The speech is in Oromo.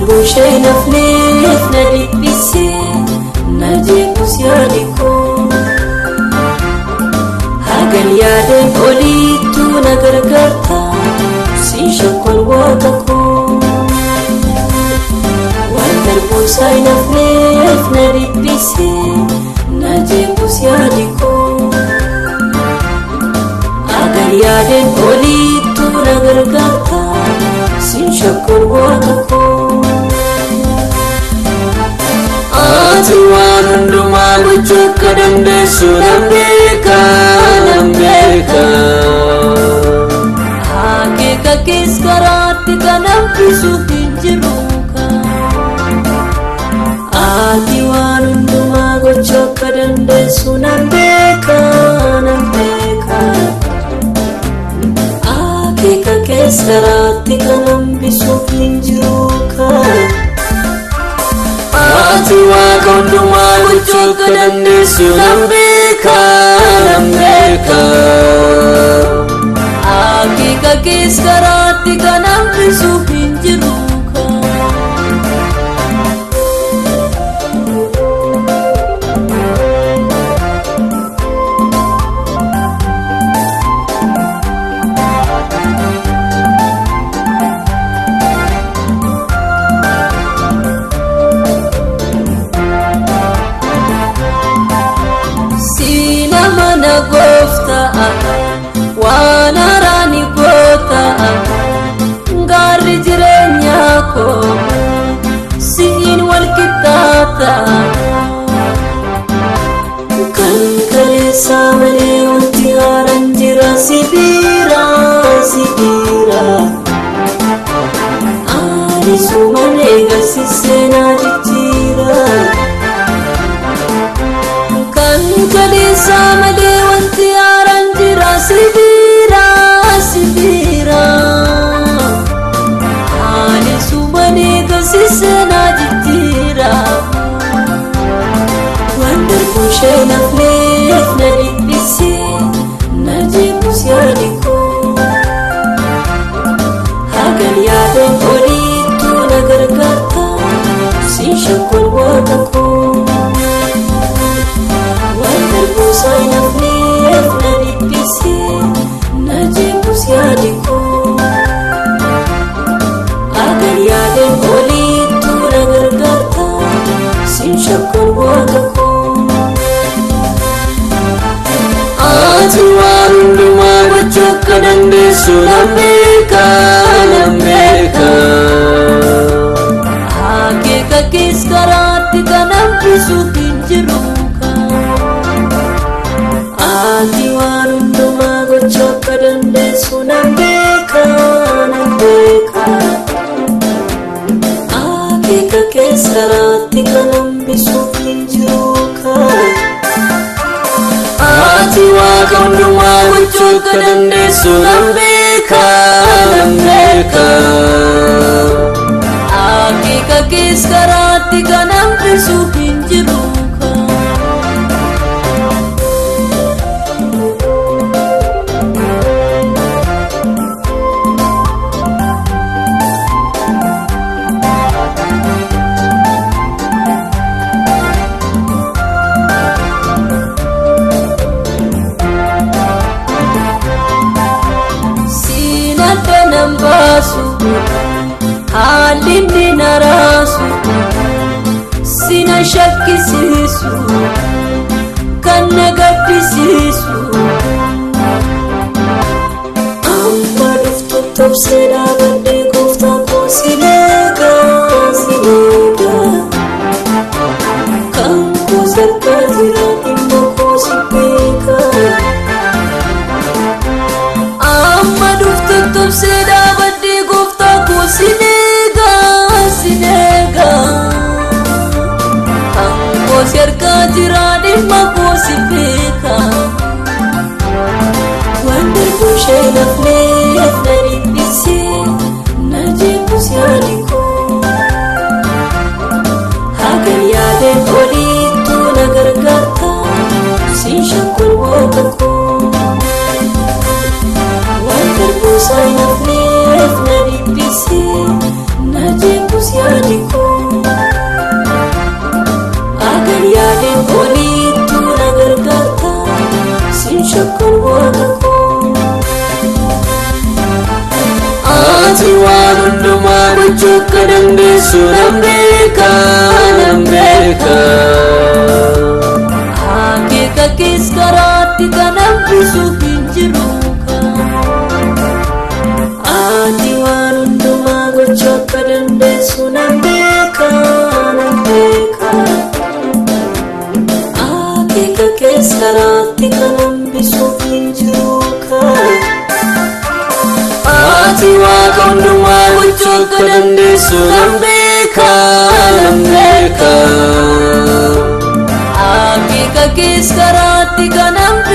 Darbuun ishee nafneef na dhiphisee na jeequs yaadi koo. Hagan yaadeen oliittuu na gargaarta siin shakkoon waaqa koo. Waan darbuun isaa hin hafneef na dhiphisee na jeequs yaadi koo. Hagan yaadeen oliittuu na gargaarta siin shakkoon waaqa koo. Ati waan hundumaa gochuu akka dandeessu nan beeka, nan beeka. Akeeka kees karaatti kan hambisu hin jiru. Ati waan hundumaa gochuu akka dandeessu nan beeka, nan beeka. Akeeka kees karaatti kan hambisu hin jiru. Ati waaqa hundumaa gochuu akka dandeessu nan beeka, nan beeka. Akeeka kees karaatti kan hambisu hin jiru. Sina mana gooftaa waan haaraa ni goota gaarri jireenyaa koo siin wal qixxaata. Kan kaleessaa malee wanti haaraan jira si bira, si bira. Ani suman eegalsisee na jijjiira. Kan kaleessaa malee wanti haaraan jira si bira, si bira. Ani suman eegalsisee na jijjiira. Waan darbuun ishee nafneef na dhiphisee na jeequs yaadi koo. Hagan yaadeen oliittuu na gargaarta siin shakkoon waaqa koo. Waan darbuun isaa hin hafneef na dhiphisee na jeequs yaadi koo. Hagan yaadeen oliittuu na gargaarta siin shakkoon waaqa koo. Ati waan hundumaa gochuu akka dandeessu nan beeka, nan beeka. Akeeka kees karaatti kan hambisu hin jiru. Ati waan hundumaa gochuu akka dandeessu nan beeka, nan beeka. Akeeka kees karaatti kan hambisu hin jiru. Ati waaqa hundumaa gochuu akka dandeessu nan beeka, nan beeka. Akeeka kees karaatti kan hambisu hin jiru. Siin adda nan baasu haalli inni na raasu sina shakkisiisu kan na gaddisiisu. Amma dhuftu tobsee dhaabadhee gooftaa koo si eega, si eega. Kan koo sarkaa jira dhimma koo si beeka. Amma dhuftu tobsee dhaabadhee gooftaa koo si eega, si eega. Kan koo si harkaa jira dhimma koo si beeka. Waan darbuun ishee nafneef na dhiphisee na shakkuun waaqa koo. Ati waan hundumaa gochuu akka dandeessu nan beeka, nan beeka. Akeeka kees karaatti kan hambisu hin jiru. Ati waan hundumaa gochuu akka dandeessu nan beeka, nan beeka. Akeeka kees karaatti kan hambisu hin jiru. Ati waaqa hundumaa gochuu akka dandeessu nan beeka, nan beeka. Akeeka kees karaatti kan hambisu.